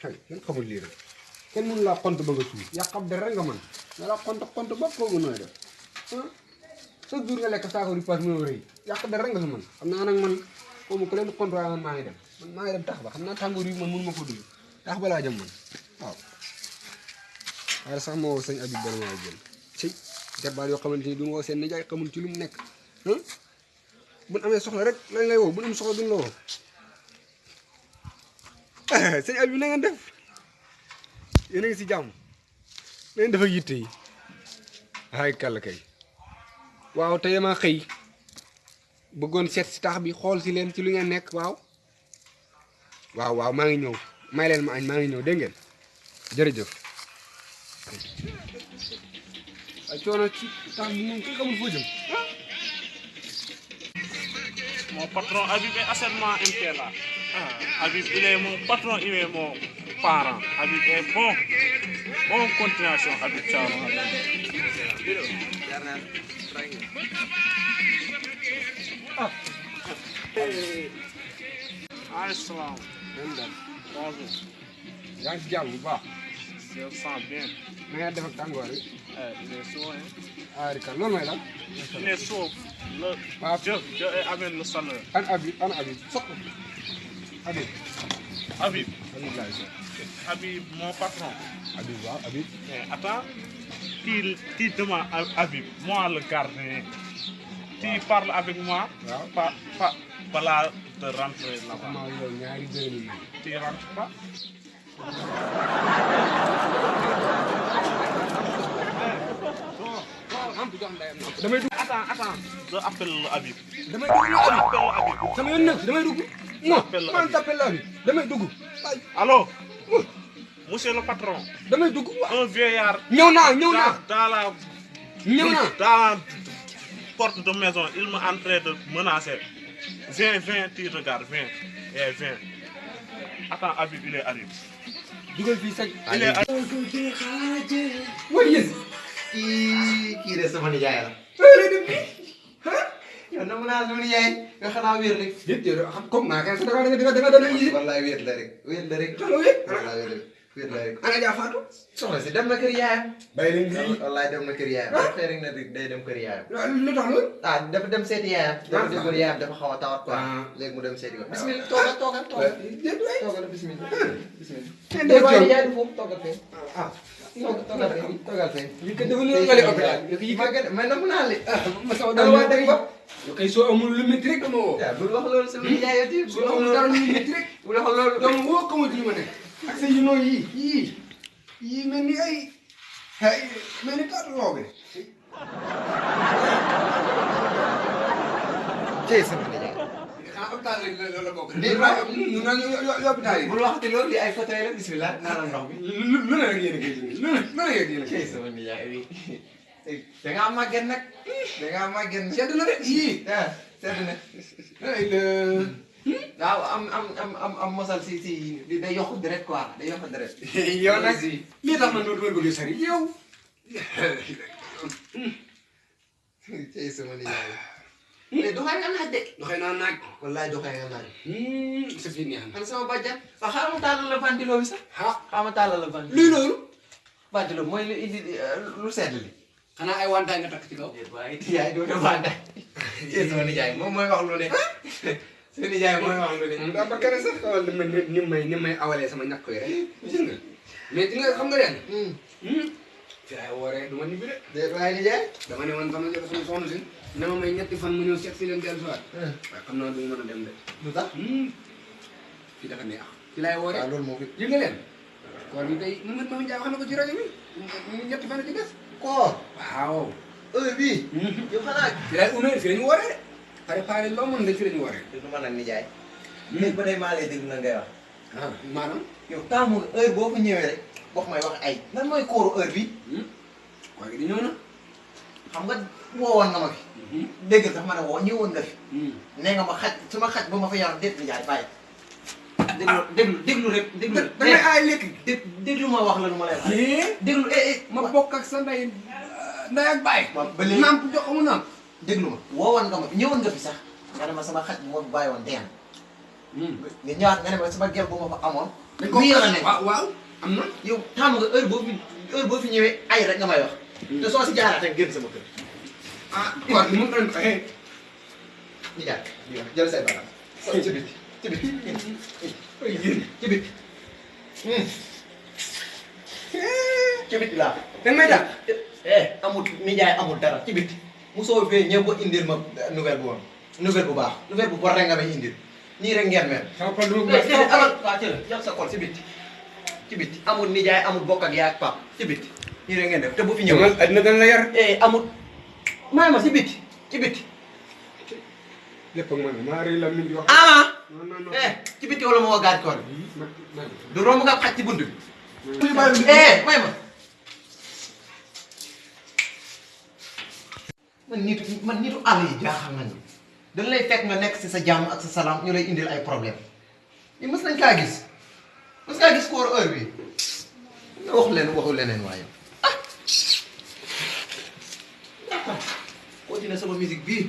xëy kenn xamul lii rek kenn mënu laa xont ba nga suuf yaa xam de rek nga mën nga la xont ba ko nga nooy def ah chaque jour nga lekk saako di paas mënoo rëy yaa xam de rek nga si mën xam naa nag man xaw ma ku leen xont waaye man maa ngi dem tax ba xam naa tàngoor yi man mënu ma ko dugg tax ba laa jëm man waaw waaye sax moo sëñ Habib bala maa jël ci jarbaat yoo xamante ni du ma woo seen nijaay xamul ci lu mu nekk buñ amee soxla rek lañ lay woo bu am soxla duñ la woo sëñ Habib na ngeen def yéen a ngi si jàmm na ngeen def ak yitte yi ay kàll kay waaw tey ma xëy bëggoon seet si tax bi xool si leen ci lu ngeen nekk waaw maa ngi ñëw may leen ma añ maa ngi ñëw dégg ngeen jërëjëf ay coono ci tax bi moom ki xamul foo jëm Mon patron Habib est asserment MT là. Habib, il est mon patron, il est mon parent. Habib est bon. Bonne continuation, Habib. Ciao. Assalam. Bonjour. yaa ngi si jàmm bu baax. Je me sens bien. na ngeen def ak tàngoor yi. Il est chaud, hein? ah di kan loolu mooy lan. Il est chaud. Dieu amène le salaire. an Habib soxna Habib. Habib. alhamdulilah. Habib, mon patron. Habib waaw Habib. Mais attends, tu demandes à Habib, moi le gardien. Tu parles avec moi, pas là de rentrer là-bas. maa yow ñaari dërëm yi. Tu rentres pas? damay dugg. Attends, je appelle le Habib. damay dugg ñu Habib. Appelle le Habib. sama yoon nekk damay dugg. non Appelle le man Habib. t'appelle Habib damay dugg. Allô? Monsieur le patron, damay dugg waaw. un vieillard ñëw naa dans la porte de maison, il m'a en train de menacer. Viens, tu regardes, viens. Attends, Habib, il est arrivé. dugal fii sax. Il est arrivé. waaye yéen. kii de sama nijaay la. looy def nii. yow na mu naa sama nijaay nga xanaa wér rek. déet déet xam comme maa kenn sa da nga doon yéen. wallaay wér la rek. xanaa wéet. wallaay wér la rek. ana Dia Fatou. soxna si dem na kër yaayam. bàyyi leen lii. wallaay dem na kër yaayam. dafa fee rek na day dem kër yaayam. lu tax loolu. dafa dem seeti yaayam. dafa déggoon yaayam dafa xaw a tawat quoi. léegi mu dem seeti ko. bismillah toogal. déet waay. toogal bismillah. kenn déet dee waaye coono. nijaay du foofu toogal fee. ah. toogal fee. li ko dafa ñëw nga leen hôpital. yi maa gën mais nag mu naan li. ma saw dara waa dëgg ba. yow kay soo amul lu métti rek dama woo. waaw bul wax loolu sama nijaay yow tamit. soo amul dara lu métti rek. bul wax loolu. dama woo xamul li ma nekk. ak sa yu nooy yii mel ni ay mel ni kàddu loobe. tey sama nijaay. ah hôpital rek la bokk. déet waay ñu naan hôpital yi. bul waxati loolu li ay fauteuil la bismillah naanal ndox mi. lu ne rek yéen a koy jënd lu ne rek yéen a koy tey jënd. sama nijaay bi da ngaa màgget nag. da ngaa màgget nag. sedd na de yii. ah sedd na. ay la. waaw am mosal si day yokk deret quoi day yokk deret. yow nag lii tax na dootuma bëgg sari yow. tey sama nijaay. mais doxee nga naaj de. doxee naa naaj. wallaay doxee nga naaj. sa fi neex na. man sama bàjjan. waaw xaaral ma tàllal la ventilo bi sax. xaaral ma tàllal la ventilo. luy loolu. ventilo mooy lu indi lu sedd li. xanaa ay wantaay nga takk ci kaw. déet waaye nijaay doo def wantaay. tey sama nijaay moom mooy wax lu ne. sama nijaay mooy wax lu ne. daa ba kenn sax xawal ni may awalee sama ñàkk yi rek. gis nga mais di nga xam nga leen. fi laay wooree du ma ñibbi de. déet waaye nijaay. dama ne woon sama soxna si. ne ma may ñetti fan mu ñëw seet si leen dellu si waat. waaye xam naa du mën a dem de. lu tax. fii dafa neex. fi laay wooree. waaw loolu moo fi. yëg nga leen. koor gi tey Mama Ndiaye wax na ko ci rajo bi. ñetti fan a ci des. koor. waaw. heure bii. yow xanaa. fi laay une heure fi la ñu wooree de. préparé loo mën de fi la ñu wooree. du ma nag nijaay. léegi ba tey maa lay déglu na ngay wax. ah maanaam. yow taamu heure boo fa ñëwee rek wax may wax ay. lan mooy kóoru heure bi. koor gi di ñëw na. xam nga woowoon nga ma fi. dégg sax ma ne woo ñëwoon nga fi. nee nga ma xaj su ma xaj ba ma fa yaram déet nijaay bàyyi. déglu rek déglu. da ngay aay lekk. déglu ma wax la nu ma lay wax. déglu ma bokk ak sa ndey ak baay. waaw ba léegi namp jox mu namp. déglu ma woowoon nga ma fi ñëwoon nga fi sax nga ne ma sama xaj bu ma bàyyi woon dee na. nga ñëwaat nga ne ma sama gel bu ma fa amoon dañ ko nii la nekk waaw am na. yow tàmm nga heure boo fi ñëwee ay rek nga may wax. te soo si jaaraatee génn sama kër. ah kon mu doon ko ñu jaar jël say bagaas. ci biti ci biti ci biti. ci biti laa. da may dàq. amul nijaay amul dara ci biti. mosoo fee ñëw ba indil ma nouvelle bu woon nouvelle bu baax nouvelle bu bon rek nga may indil nii rek ngeen mel. sama xol du amal waa cëla yow sa xol ci biti ci biti amul nijaay amul bokk ak yaa ak pap ci biti nii rek ngeen def te bu fi ñëw. addina dañ la yar. amul may ma ci biti ci biti. lépp ak man maa rëy la min di wax. non non non ci biti wala moo gaaj koor du romb nga xaj ci bunt bi. may ma. man nitu àll yi jaaxal nañu dañ lay fekk nga nekk ci sa jàmm ak sa salaam ñu lay indil ay problème yi mës nañ kaa gis mës ngaa gis koor heure bi nga waxu leneen waaye continué sama musique bii